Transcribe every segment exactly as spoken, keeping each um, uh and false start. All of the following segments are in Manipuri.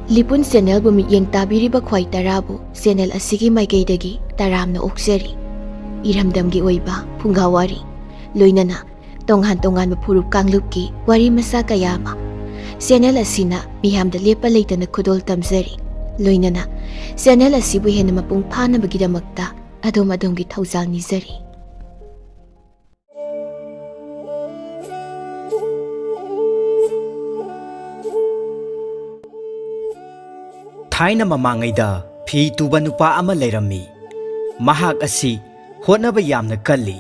ꯂꯤꯄꯨꯟ ꯆꯦꯅꯦꯜꯕꯨ ꯃꯤꯠꯌꯦꯡ ꯇꯥꯕꯤꯔꯤꯕ ꯈ꯭ꯋꯥꯏ ꯇꯔꯥꯕꯨ ꯆꯦꯅꯦꯜ ꯑꯁꯤꯒꯤ ꯃꯥꯏꯀꯩꯗꯒꯤ ꯇꯔꯥꯝꯅ ꯑꯣꯛꯆꯔꯤ꯫ ꯏꯔꯝꯗꯝꯒꯤ ꯑꯣꯏꯕ ꯐꯨꯡꯒꯥ ꯋꯥꯔꯤ, ꯂꯣꯏꯅꯅ ꯇꯣꯉꯥꯟ ꯇꯣꯉꯥꯟꯕ ꯐꯨꯔꯨꯞ ꯀꯥꯡꯂꯨꯞꯀꯤ ꯋꯥꯔꯤ ꯃꯆꯥ ꯀꯌꯥ ꯑꯃ ꯆꯦꯅꯦꯜ ꯑꯁꯤꯅ ꯃꯤꯌꯥꯝꯗ ꯂꯦꯞꯄ ꯂꯩꯇꯅ ꯈꯨꯗꯣꯜ ꯇꯝꯖꯔꯤ꯫ ꯂꯣꯏꯅꯅ ꯆꯦꯅꯦꯜ ꯑꯁꯤꯕꯨ ꯍꯦꯟꯅ ꯃꯄꯨꯡ ꯐꯥꯅꯕꯒꯤꯗꯃꯛꯇ ꯑꯗꯣꯝ ꯑꯗꯣꯝꯒꯤ ꯊꯧꯖꯥꯜ ꯅꯤꯖꯔꯤ꯫ ꯊꯥꯏꯅ ꯃꯃꯥꯡꯉꯩꯗ ꯐꯤ ꯇꯨꯕ ꯅꯨꯄꯥ ꯑꯃ ꯂꯩꯔꯝꯃꯤ꯫ ꯃꯍꯥꯛ ꯑꯁꯤ ꯍꯣꯠꯅꯕ ꯌꯥꯝꯅ ꯀꯜꯂꯤ,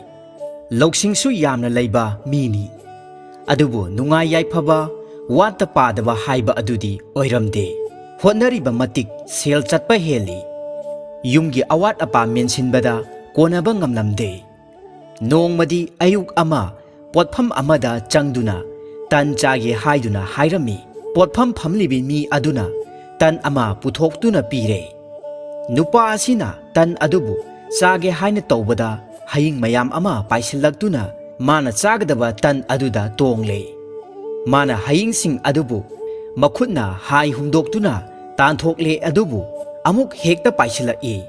ꯂꯧꯁꯤꯡꯁꯨ ꯌꯥꯝꯅ ꯂꯩꯕ ꯃꯤꯅꯤ꯫ ꯑꯗꯨꯕꯨ ꯅꯨꯡꯉꯥꯏ ꯌꯥꯏꯐꯕ, ꯋꯥꯠꯇ ꯄꯥꯗꯕ ꯍꯥꯏꯕ ꯑꯗꯨꯗꯤ ꯑꯣꯏꯔꯝꯗꯦ꯫ ꯍꯣꯠꯅꯔꯤꯕ ꯃꯇꯤꯛ ꯁꯦꯜ ꯆꯠꯄ ꯍꯦꯜꯂꯤ꯫ ꯌꯨꯝꯒꯤ ꯑꯋꯥꯠ ꯑꯄꯥ ꯃꯦꯟꯁꯤꯟꯕꯗ ꯀꯣꯟꯅꯕ ꯉꯝꯂꯝꯗꯦ꯫ ꯅꯣꯡꯃꯗꯤ ꯑꯌꯨꯛ ꯑꯃ ꯄꯣꯠꯐꯝ ꯑꯃꯗ ꯆꯪꯗꯨꯅ ꯇꯟ ꯆꯥꯒꯦ ꯍꯥꯏꯗꯨꯅ ꯍꯥꯏꯔꯝꯃꯤ꯫ ꯄꯣꯠꯐꯝ ꯐꯝꯂꯤꯕꯤ ꯃꯤ ꯑꯗꯨꯅ ꯇꯟ ꯑꯃ ꯄꯨꯊꯣꯛꯇꯨꯅ ꯄꯤꯔꯦ꯫ ꯅꯨꯄꯥ ꯑꯁꯤꯅ ꯇꯟ ꯑꯗꯨꯕꯨ ꯆꯥꯒꯦ ꯍꯥꯏꯅ ꯇꯧꯕꯗ ꯍꯌꯤꯡ ꯃꯌꯥꯝ ꯑꯃ ꯄꯥꯏꯁꯤꯜꯂꯛꯇꯨꯅ ꯃꯥꯅ ꯆꯥꯒꯗꯕ ꯇꯟ ꯑꯗꯨꯗ ꯇꯣꯡꯂꯦ꯫ ꯃꯥꯅ ꯍꯌꯤꯡꯁꯤꯡ ꯑꯗꯨꯕꯨ ꯃꯈꯨꯠꯅ ꯍꯥꯏ ꯍꯨꯝꯗꯣꯛꯇꯨꯅ ꯇꯥꯟꯊꯣꯛꯂꯦ, ꯑꯗꯨꯕꯨ ꯑꯃꯨꯛ ꯍꯦꯛꯇ ꯄꯥꯏꯁꯤꯜꯂꯛꯏ꯫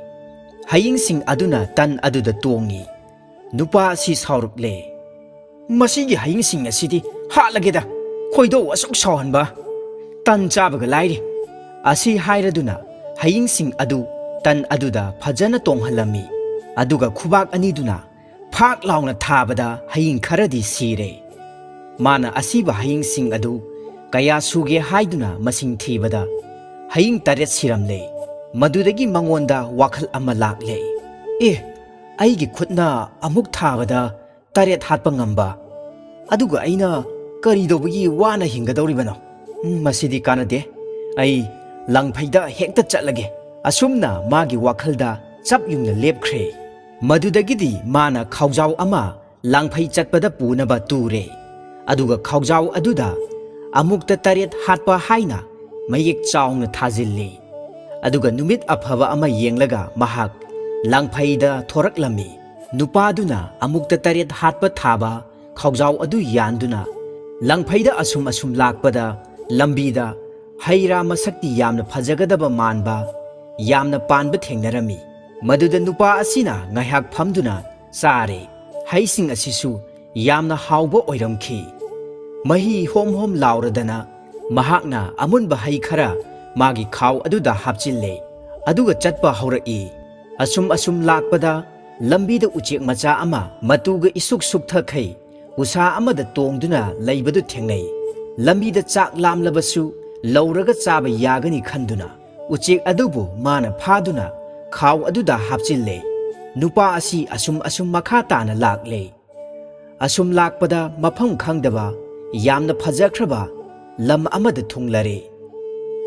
ꯍꯌꯤꯡꯁꯤꯡ ꯑꯗꯨꯅ ꯇꯟ ꯑꯗꯨꯗ ꯇꯣꯡꯉꯤ꯫ ꯅꯨꯄꯥ ꯑꯁꯤ ꯁꯥꯎꯔꯛꯂꯦ꯫ "ꯃꯁꯤꯒꯤ ꯍꯌꯤꯡꯁꯤꯡ ꯑꯁꯤꯗꯤ ꯍꯥꯠꯂꯒꯦꯗ, ꯈꯣꯏꯗꯧ ꯑꯁꯨꯛ ꯁꯥꯎꯍꯟꯕ! ꯇꯟ ꯆꯥꯕꯒ ꯂꯥꯏꯔꯤ꯫" ꯑꯁꯤ ꯍꯥꯏꯔꯗꯨꯅ ꯍꯌꯤꯡꯁꯤꯡ ꯑꯗꯨ ꯇꯟ ꯑꯗꯨꯗ ꯐꯖꯅ ꯇꯣꯡꯍꯜꯂꯝꯃꯤ꯫ ꯑꯗꯨꯒ ꯈꯨꯕꯥꯛ ꯑꯅꯤꯗꯨꯅ ꯐꯥꯛ ꯂꯥꯎꯅ ꯊꯥꯕꯗ ꯍꯌꯤꯡ ꯈꯔꯗꯤ ꯁꯤꯔꯦ꯫ ꯃꯥꯅ ꯑꯁꯤꯕ ꯍꯌꯤꯡꯁꯤꯡ ꯑꯗꯨ ꯀꯌꯥ ꯁꯨꯒꯦ ꯍꯥꯏꯗꯨꯅ ꯃꯁꯤꯡ ꯊꯤꯕꯗ ꯍꯌꯤꯡ ꯇꯔꯦꯠ ꯁꯤꯔꯝꯂꯦ꯫ ꯃꯗꯨꯗꯒꯤ ꯃꯉꯣꯟꯗ ꯋꯥꯈꯜ ꯑꯃ ꯂꯥꯛꯂꯦ꯫ "ꯑꯦ, ꯑꯩꯒꯤ ꯈꯨꯠꯅ ꯑꯃꯨꯛ ꯊꯥꯕꯗ ꯇꯔꯦꯠ ꯍꯥꯠꯄ ꯉꯝꯕ, ꯑꯗꯨꯒ ꯑꯩꯅ ꯀꯔꯤꯗꯧꯕꯒꯤ ꯋꯥꯅ ꯍꯤꯡꯒꯗꯧꯔꯤꯕꯅꯣ? ꯎꯝ, ꯃꯁꯤꯗꯤ ꯀꯥꯟꯅꯗꯦ꯫ ꯑꯩ ꯂꯪꯐꯩꯗ ꯍꯦꯛꯇ ꯆꯠꯂꯒꯦ꯫" ꯑꯁꯨꯝꯅ ꯃꯥꯒꯤ ꯋꯥꯈꯜꯗ ꯆꯞ ꯌꯨꯡꯅ ꯂꯦꯞꯈ꯭ꯔꯦ꯫ ꯃꯗꯨꯗꯒꯤꯗꯤ ꯃꯥꯅ ꯈꯥꯎꯖꯥꯎ ꯑꯃ ꯂꯪꯐꯩ ꯆꯠꯄꯗ ꯄꯨꯅꯕ ꯇꯨꯔꯦ꯫ ꯑꯗꯨꯒ ꯈꯥꯎꯖꯥꯎ ꯑꯗꯨꯗ "ꯑꯃꯨꯛꯇ ꯇꯔꯦꯠ ꯍꯥꯠꯄ" ꯍꯥꯏꯅ ꯃꯌꯦꯛ ꯆꯥꯎꯅ ꯊꯥꯖꯤꯜꯂꯤ꯫ ꯑꯗꯨꯒ ꯅꯨꯃꯤꯠ ꯑꯐꯕ ꯑꯃ ꯌꯦꯡꯂꯒ ꯃꯍꯥꯛ ꯂꯪꯐꯩꯗ ꯊꯣꯔꯛꯂꯝꯃꯤ꯫ ꯅꯨꯄꯥꯗꯨꯅ ꯑꯃꯨꯛꯇ ꯇꯔꯦꯠ ꯍꯥꯠꯄ ꯊꯥꯕ ꯈꯥꯎꯖꯥꯎ ꯑꯗꯨ ꯌꯥꯟꯗꯨꯅ ꯂꯪꯐꯩꯗ ꯑꯁꯨꯝ ꯑꯁꯨꯝ ꯂꯥꯛꯄꯗ, ꯂꯝꯕꯤꯗ ꯍꯩ ꯔꯥ ꯃꯁꯛꯇꯤ ꯌꯥꯝꯅ ꯐꯖꯒꯗꯕ ꯃꯥꯟꯕ, ꯌꯥꯝꯅ ꯄꯥꯟꯕ ꯊꯦꯡꯅꯔꯝꯃꯤ꯫ ꯃꯗꯨꯗ ꯅꯨꯄꯥ ꯑꯁꯤꯅ ꯉꯥꯏꯍꯥꯛ ꯐꯝꯗꯨꯅ ꯆꯥꯔꯦ꯫ ꯍꯩꯁꯤꯡ ꯑꯁꯤꯁꯨ ꯌꯥꯝꯅ ꯍꯥꯎꯕ ꯑꯣꯏꯔꯝꯈꯤ꯫ ꯃꯍꯤ ꯍꯣꯝ ꯍꯣꯝ ꯂꯥꯎꯔꯗꯅ ꯃꯍꯥꯛꯅ ꯑꯃꯨꯟꯕ ꯍꯩ ꯈꯔ ꯃꯥꯒꯤ ꯈꯥꯎ ꯑꯗꯨꯗ ꯍꯥꯞꯆꯤꯜꯂꯦ, ꯑꯗꯨꯒ ꯆꯠꯄ ꯍꯧꯔꯛꯏ꯫ ꯑꯁꯨꯝ ꯑꯁꯨꯝ ꯂꯥꯛꯄꯗ ꯂꯝꯕꯤꯗ ꯎꯆꯦꯛ ꯃꯆꯥ ꯑꯃ ꯃꯇꯨꯒ ꯏꯁꯨꯛ ꯁꯨꯛꯊꯈꯩ ꯎꯁꯥ ꯑꯃꯗ ꯇꯣꯡꯗꯨꯅ ꯂꯩꯕꯗꯨ ꯊꯦꯡꯅꯩ꯫ ꯂꯝꯕꯤꯗ ꯆꯥꯛ ꯂꯥꯝꯂꯕꯁꯨ ꯂꯧꯔꯒ ꯆꯥꯕ ꯌꯥꯒꯅꯤ ꯈꯟꯗꯨꯅ ꯎꯆꯦꯛ ꯑꯗꯨꯕꯨ ꯃꯥꯅ ꯐꯥꯗꯨꯅ ꯈꯥꯎ ꯑꯗꯨꯗ ꯍꯥꯞꯆꯤꯜꯂꯦ꯫ ꯅꯨꯄꯥ ꯑꯁꯤ ꯑꯁꯨꯝ ꯑꯁꯨꯝ ꯃꯈꯥ ꯇꯥꯅ ꯂꯥꯛꯂꯦ꯫ ꯑꯁꯨꯝ ꯂꯥꯛꯄꯗ ꯃꯐꯝ ꯈꯪꯗꯕ ꯌꯥꯝꯅ ꯐꯖꯈ꯭ꯔꯕ ꯂꯝ ꯑꯃꯗ ꯊꯨꯡꯂꯔꯦ꯫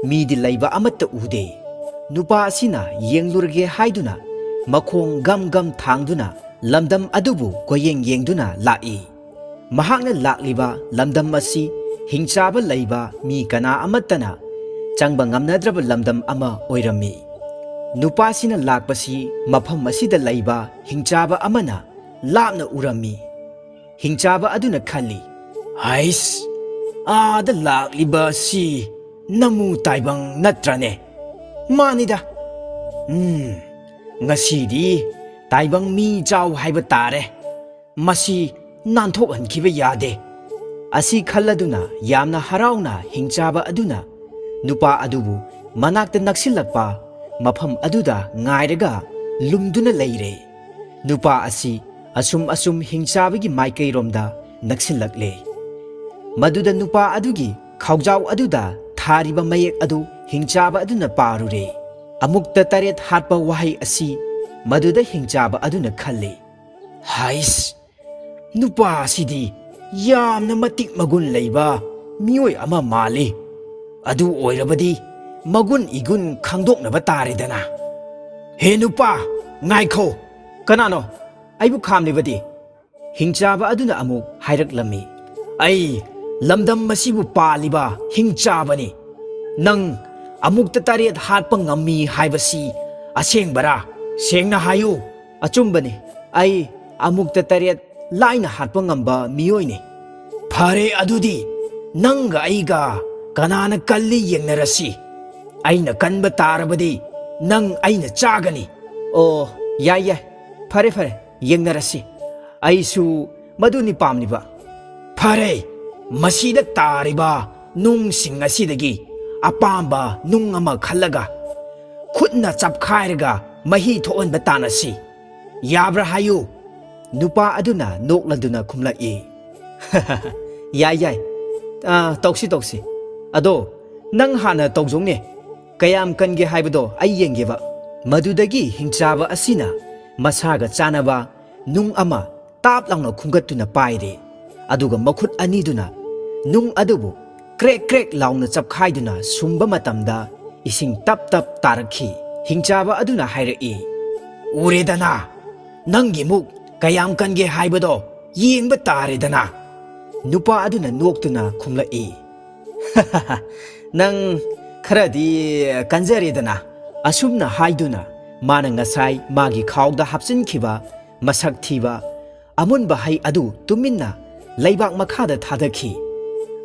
ꯃꯤꯗꯤ ꯂꯩꯕ ꯑꯃꯠꯇ ꯎꯗꯦ꯫ ꯅꯨꯄꯥ ꯑꯁꯤꯅ ꯌꯦꯡꯂꯨꯔꯒꯦ ꯍꯥꯏꯗꯨꯅ ꯃꯈꯣꯡ ꯒꯝ ꯒꯝ ꯊꯥꯡꯗꯨꯅ ꯂꯝꯗꯝ ꯑꯗꯨꯕꯨ ꯀꯣꯏꯌꯦꯡ ꯌꯦꯡꯗꯨꯅ ꯂꯥꯛꯏ꯫ ꯃꯍꯥꯛꯅ ꯂꯥꯛꯂꯤꯕ ꯂꯝꯗꯝ ꯑꯁꯤ ꯍꯤꯡꯆꯥꯕ ꯂꯩꯕ ꯃꯤ ꯀꯅꯥ ꯑꯃꯠꯇꯅ ꯆꯪꯕ ꯉꯝꯅꯗ꯭ꯔꯕ ꯂꯝꯗꯝ ꯑꯃ ꯑꯣꯏꯔꯝꯃꯤ꯫ ꯅꯨꯄꯥꯁꯤꯅ ꯂꯥꯛꯄꯁꯤ ꯃꯐꯝ ꯑꯁꯤꯗ ꯂꯩꯕ ꯍꯤꯡꯆꯥꯕ ꯑꯃꯅ ꯂꯥꯞꯅ ꯎꯔꯝꯃꯤ꯫ ꯍꯤꯡꯆꯥꯕ ꯑꯗꯨꯅ ꯈꯜꯂꯤ, "ꯍꯩꯁ, ꯑꯥꯗ ꯂꯥꯛꯂꯤꯕ ꯑꯁꯤ ꯅꯃꯨ ꯇꯥꯏꯕꯪ ꯅꯠꯇ꯭ꯔꯅꯦ? ꯃꯥꯅꯤꯗ꯫ ꯎꯝ, ꯉꯁꯤꯗꯤ ꯇꯥꯏꯕꯪ ꯃꯤ ꯆꯥꯎ ꯍꯥꯏꯕ ꯇꯥꯔꯦ꯫ ꯃꯁꯤ ꯅꯥꯟꯊꯣꯛꯍꯟꯈꯤꯕ ꯌꯥꯗꯦ꯫" ꯑꯁꯤ ꯈꯜꯂꯗꯨꯅ ꯌꯥꯝꯅ ꯍꯔꯥꯎꯅ ꯍꯤꯡꯆꯥꯕ ꯑꯗꯨꯅ ꯅꯨꯄꯥ ꯑꯗꯨꯕꯨ ꯃꯅꯥꯛꯇ ꯅꯛꯁꯤꯜꯂꯛꯄ ꯃꯐꯝ ꯑꯗꯨꯗ ꯉꯥꯏꯔꯒ ꯂꯨꯝꯗꯨꯅ ꯂꯩꯔꯦ꯫ ꯅꯨꯄꯥ ꯑꯁꯤ ꯑꯁꯨꯝ ꯑꯁꯨꯝ ꯍꯤꯡꯆꯥꯕꯒꯤ ꯃꯥꯏꯀꯩꯔꯣꯝꯗ ꯅꯛꯁꯤꯜꯂꯛꯂꯦ꯫ ꯃꯗꯨꯗ ꯅꯨꯄꯥ ꯑꯗꯨꯒꯤ ꯈꯥꯎꯖꯥꯎ ꯑꯗꯨꯗ ꯊꯥꯔꯤꯕ ꯃꯌꯦꯛ ꯑꯗꯨ ꯍꯤꯡꯆꯥꯕ ꯑꯗꯨꯅ ꯄꯥꯔꯨꯔꯦ꯫ ꯑꯃꯨꯛꯇ ꯇꯔꯦꯠ ꯍꯥꯠꯄ ꯋꯥꯍꯩ ꯑꯁꯤ ꯃꯗꯨꯗ ꯍꯤꯡꯆꯥꯕ ꯑꯗꯨꯅ ꯈꯜꯂꯤ, "ꯍꯥꯏꯁ, ꯅꯨꯄꯥ ꯑꯁꯤꯗꯤ ꯌꯥꯝꯅ ꯃꯇꯤꯛ ꯃꯒꯨꯟ ꯂꯩꯕ ꯃꯤꯑꯣꯏ ꯑꯃ ꯃꯥꯜꯂꯤ꯫ ꯑꯗꯨ ꯑꯣꯏꯔꯕꯗꯤ ꯃꯒꯨꯟ ꯏꯒꯨꯟ ꯈꯪꯗꯣꯛꯅꯕ ꯇꯥꯔꯦꯗꯅ꯫ ꯍꯦ ꯅꯨꯄꯥ, ꯉꯥꯏꯈꯣ!" "ꯀꯅꯥꯅꯣ? ꯑꯩꯕꯨ ꯈꯥꯝꯂꯤꯕꯗꯤ?" ꯍꯤꯡꯆꯥꯕ ꯑꯗꯨꯅ ꯑꯃꯨꯛ ꯍꯥꯏꯔꯛꯂꯝꯃꯤ, "ꯑꯩ ꯂꯝꯗꯝ ꯑꯁꯤꯕꯨ ꯄꯥꯜꯂꯤꯕ ꯍꯤꯡꯆꯥꯕꯅꯤ꯫ ꯅꯪ ꯑꯃꯨꯛꯇ ꯇꯔꯦꯠ ꯍꯥꯠꯄ ꯉꯝꯃꯤ ꯍꯥꯏꯕꯁꯤ ꯑꯁꯦꯡꯕꯔꯥ? ꯁꯦꯡꯅ ꯍꯥꯏꯌꯨ꯫" "ꯑꯆꯨꯝꯕꯅꯤ, ꯑꯩ ꯑꯃꯨꯛꯇ ꯇꯔꯦꯠ ꯂꯥꯏꯅ ꯍꯥꯠꯄ ꯉꯝꯕ ꯃꯤꯑꯣꯏꯅꯤ꯫" "ꯐꯔꯦ, ꯑꯗꯨꯗꯤ ꯅꯪꯒ ꯑꯩꯒ ꯀꯅꯥꯅ ꯀꯜꯂꯤ ꯌꯦꯡꯅꯔꯁꯤ꯫ ꯑꯩꯅ ꯀꯟꯕ ꯇꯥꯔꯕꯗꯤ ꯅꯪ ꯑꯩꯅ ꯆꯥꯒꯅꯤ꯫ ꯑꯣ, ꯌꯥꯏ, ꯌꯥꯏ꯫ ꯐꯔꯦ, ꯐꯔꯦ, ꯌꯦꯡꯅꯔꯁꯤ꯫ ꯑꯩꯁꯨ ꯃꯗꯨꯅꯤ ꯄꯥꯝꯂꯤꯕ꯫ ꯐꯔꯦ, ꯃꯁꯤꯗ ꯇꯥꯔꯤꯕ ꯅꯨꯡꯁꯤꯡ ꯑꯁꯤꯗꯒꯤ ꯑꯄꯥꯝꯕ ꯅꯨꯡ ꯑꯃ ꯈꯜꯂꯒ ꯈꯨꯠꯅ ꯆꯞꯈꯥꯏꯔꯒ ꯃꯍꯤ ꯊꯣꯛꯍꯟꯕ ꯇꯥꯅꯁꯤ꯫ ꯌꯥꯕ꯭ꯔꯥ ꯍꯥꯏꯌꯨ?" ꯅꯨꯄꯥ ꯑꯗꯨꯅ ꯅꯣꯛꯂꯗꯨꯅ ꯈꯨꯝꯂꯛꯏ꯫ "ꯌꯥꯏ, ꯌꯥꯏ꯫ ꯑꯥ, ꯇꯧꯁꯤ, ꯇꯧꯁꯤ꯫ ꯑꯗꯣ ꯅꯪ ꯍꯥꯟꯅ ꯇꯧꯖꯧꯅꯦ꯫ ꯀꯌꯥꯝ ꯀꯟꯒꯦ ꯍꯥꯏꯕꯗꯣ ꯑꯩ ꯌꯦꯡꯒꯦꯕ꯫" ꯃꯗꯨꯗꯒꯤ ꯍꯤꯡꯆꯥꯕ ꯑꯁꯤꯅ ꯃꯁꯥꯒ ꯆꯥꯅꯕ ꯅꯨꯡ ꯑꯃ ꯇꯥꯞ ꯂꯥꯎꯅ ꯈꯨꯝꯒꯠꯇꯨꯅ ꯄꯥꯏꯔꯦ꯫ ꯑꯗꯨꯒ ꯃꯈꯨꯠ ꯑꯅꯤꯗꯨꯅ ꯅꯨꯡ ꯑꯗꯨꯕꯨ ꯀ꯭ꯔꯦꯛ ꯀ꯭ꯔꯦꯛ ꯂꯥꯎꯅ ꯆꯞꯈꯥꯏꯗꯨꯅ ꯁꯨꯝꯕ ꯃꯇꯝꯗ ꯏꯁꯤꯡ ꯇꯞ ꯇꯞ ꯇꯥꯔꯛꯈꯤ꯫ ꯍꯤꯡꯆꯥꯕ ꯑꯗꯨꯅ ꯍꯥꯏꯔꯛꯏ, "ꯎꯔꯦꯗꯅ, ꯅꯪꯒꯤ ꯃꯨꯛ ꯀꯌꯥꯝ ꯀꯟꯒꯦ ꯍꯥꯏꯕꯗꯣ ꯌꯦꯡꯕ ꯇꯥꯔꯦꯗꯅ꯫" ꯅꯨꯄꯥ ꯑꯗꯨꯅ ꯅꯣꯛꯇꯨꯅ ꯈꯨꯝꯂꯛꯏ, "ꯅꯪ ꯈꯔꯗꯤ ꯀꯟꯖꯔꯦꯗꯅ꯫" ꯑꯁꯨꯝꯅ ꯍꯥꯏꯗꯨꯅ ꯃꯥꯅ ꯉꯁꯥꯏ ꯃꯥꯒꯤ ꯈꯥꯎꯗ ꯍꯥꯞꯆꯤꯟꯈꯤꯕ ꯃꯁꯛ ꯊꯤꯕ ꯑꯃꯨꯟꯕ ꯍꯩ ꯑꯗꯨ ꯇꯨꯃꯤꯟꯅ ꯂꯩꯕꯥꯛ ꯃꯈꯥꯗ ꯊꯥꯗꯈꯤ꯫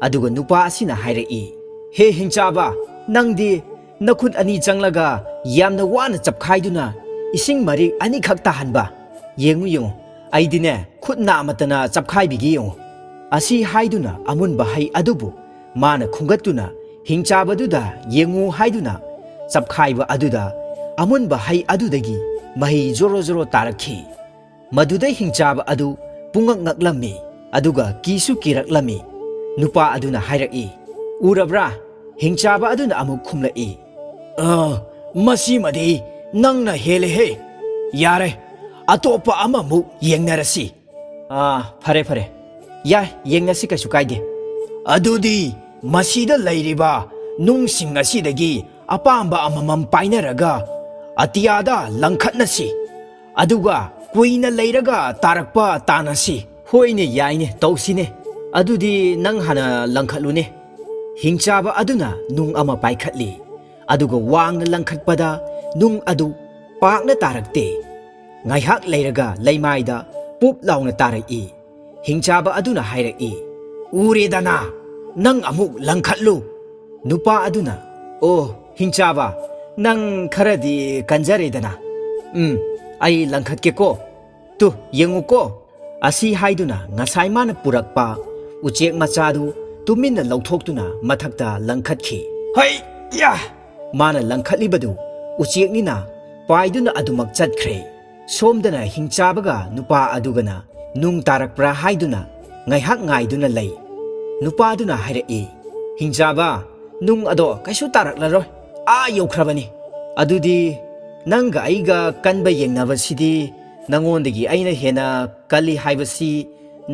ꯑꯗꯨꯒ ꯅꯨꯄꯥ ꯑꯁꯤꯅ ꯍꯥꯏꯔꯛꯏ, "ꯍꯦ ꯍꯤꯡꯆꯥꯕ, ꯅꯪꯗꯤ ꯅꯈꯨꯠ ꯑꯅꯤ ꯆꯪꯂꯒ ꯌꯥꯝꯅ ꯋꯥꯅ ꯆꯞꯈꯥꯏꯗꯨꯅ ꯏꯁꯤꯡ ꯃꯔꯤꯛ ꯑꯅꯤꯈꯛ ꯇꯥꯍꯟꯕ꯫ ꯌꯦꯡꯉꯨ, ꯌꯦꯡꯉꯨ, ꯑꯩꯗꯤꯅꯦ ꯈꯨꯠ ꯅꯥꯃꯠꯇꯅ ꯆꯞꯈꯥꯏꯕꯤꯒꯦ ꯌꯦꯡꯉꯨ꯫" ꯑꯁꯤ ꯍꯥꯏꯗꯨꯅ ꯑꯃꯨꯟꯕ ꯍꯩ ꯑꯗꯨꯕꯨ ꯃꯥꯅ ꯈꯨꯝꯒꯠꯇꯨꯅ ꯍꯤꯡꯆꯥꯕꯗꯨꯗ ꯌꯦꯡꯉꯨ ꯍꯥꯏꯗꯨꯅ ꯆꯞꯈꯥꯏꯕ ꯑꯗꯨꯗ ꯑꯃꯨꯟꯕ ꯍꯩ ꯑꯗꯨꯗꯒꯤ ꯃꯍꯤ ꯖꯣꯔꯣ ꯖꯣꯔꯣ ꯇꯥꯔꯛꯈꯤ꯫ ꯃꯗꯨꯗꯩ ꯍꯤꯡꯆꯥꯕ ꯑꯗꯨ ꯄꯨꯡꯉꯛ ꯉꯛꯂꯝꯃꯤ, ꯑꯗꯨꯒ ꯀꯤꯁꯨ ꯀꯤꯔꯛꯂꯝꯃꯤ꯫ ꯅꯨꯄꯥ ꯑꯗꯨꯅ ꯍꯥꯏꯔꯛꯏ, "ꯎꯔꯕ꯭ꯔꯥ?" ꯍꯤꯡꯆꯥꯕ ꯑꯗꯨꯅ ꯑꯃꯨꯛ ꯈꯨꯝꯂꯛꯏ, "ꯑ, ꯃꯁꯤꯃꯗꯤ ꯅꯪꯅ ꯍꯦꯜꯂꯦꯍꯦ꯫ ꯌꯥꯔꯦ, ꯑꯇꯣꯞꯄ ꯑꯃꯃꯨꯛ ꯌꯦꯡꯅꯔꯁꯤ꯫" "ꯑꯥ, ꯐꯔꯦ, ꯐꯔꯦ꯫ ꯌꯥꯏ, ꯌꯦꯡꯅꯁꯤ, ꯀꯩꯁꯨ ꯀꯥꯏꯗꯦ꯫" "ꯑꯗꯨꯗꯤ ꯃꯁꯤꯗ ꯂꯩꯔꯤꯕ ꯅꯨꯡꯁꯤꯡ ꯑꯁꯤꯗꯒꯤ ꯑꯄꯥꯝꯕ ꯑꯃꯃꯝ ꯄꯥꯏꯅꯔꯒ ꯑꯇꯤꯌꯥꯗ ꯂꯪꯈꯠꯅꯁꯤ꯫ ꯑꯗꯨꯒ ꯀꯨꯏꯅ ꯂꯩꯔꯒ ꯇꯥꯔꯛꯄ ꯇꯥꯅꯁꯤ꯫" "ꯍꯣꯏꯅꯦ, ꯌꯥꯏꯅꯦ, ꯇꯧꯁꯤꯅꯦ꯫ ꯑꯗꯨꯗꯤ ꯅꯪ ꯍꯥꯟꯅ ꯂꯪꯈꯠꯂꯨꯅꯦ꯫" ꯍꯤꯡꯆꯥꯕ ꯑꯗꯨꯅ ꯅꯨꯡ ꯑꯃ ꯄꯥꯏꯈꯠꯂꯤ꯫ ꯑꯗꯨꯒ ꯋꯥꯡꯅ ꯂꯪꯈꯠꯄꯗ ꯅꯨꯡ ꯑꯗꯨ ꯄꯥꯛꯅ ꯇꯥꯔꯛꯇꯦ꯫ ꯉꯥꯏꯍꯥꯛ ꯂꯩꯔꯒ ꯂꯩꯃꯥꯏꯗ ꯄꯨꯞ ꯂꯥꯎꯅ ꯇꯥꯔꯛꯏ꯫ ꯍꯤꯡꯆꯥꯕ ꯑꯗꯨꯅ ꯍꯥꯏꯔꯛꯏ, "ꯎꯔꯦꯗꯅ, ꯅꯪ ꯑꯃꯨꯛ ꯂꯪꯈꯠꯂꯨ꯫" ꯅꯨꯄꯥ ꯑꯗꯨꯅ, "ꯑꯣ, ꯍꯤꯡꯆꯥꯕ, ꯅꯪ ꯈꯔꯗꯤ ꯀꯟꯖꯔꯦꯗꯅ꯫ ꯎꯝ, ꯑꯩ ꯂꯪꯈꯠꯀꯦꯀꯣ꯫ ꯇꯨ, ꯌꯦꯡꯉꯨꯀꯣ꯫" ꯑꯁꯤ ꯍꯥꯏꯗꯨꯅ ꯉꯁꯥꯏ ꯃꯥꯅ ꯄꯨꯔꯛꯄ ꯎꯆꯦꯛ ꯃꯆꯥꯗꯨ ꯇꯨꯃꯤꯟꯅ ꯂꯧꯊꯣꯛꯇꯨꯅ ꯃꯊꯛꯇ ꯂꯪꯈꯠꯈꯤ꯫ "ꯍꯩ ꯌꯥ!" ꯃꯥꯅ ꯂꯪꯈꯠꯂꯤꯕꯗꯨ ꯎꯆꯦꯛꯅꯤꯅ ꯄꯥꯏꯗꯨꯅ ꯑꯗꯨꯃꯛ ꯆꯠꯈ꯭ꯔꯦ꯫ ꯁꯣꯝꯗꯅ ꯍꯤꯡꯆꯥꯕꯒ ꯅꯨꯄꯥ ꯑꯗꯨꯒꯅ ꯅꯨꯡ ꯇꯥꯔꯛꯄ꯭ꯔꯥ ꯍꯥꯏꯗꯨꯅ ꯉꯥꯏꯍꯥꯛ ꯉꯥꯏꯗꯨꯅ ꯂꯩ꯫ ꯅꯨꯄꯥꯗꯨꯅ ꯍꯥꯏꯔꯛꯏ, "ꯍꯤꯡꯆꯥꯕ, ꯅꯨꯡ ꯑꯗꯣ ꯀꯩꯁꯨ ꯇꯥꯔꯛꯂꯔꯣꯏ, ꯑꯥ ꯌꯧꯈ꯭ꯔꯕꯅꯤ꯫ ꯑꯗꯨꯗꯤ ꯅꯪꯒ ꯑꯩꯒ ꯀꯟꯕ ꯌꯦꯡꯅꯕꯁꯤꯗꯤ ꯅꯉꯣꯟꯗꯒꯤ ꯑꯩꯅ ꯍꯦꯟꯅ ꯀꯜꯂꯤ ꯍꯥꯏꯕꯁꯤ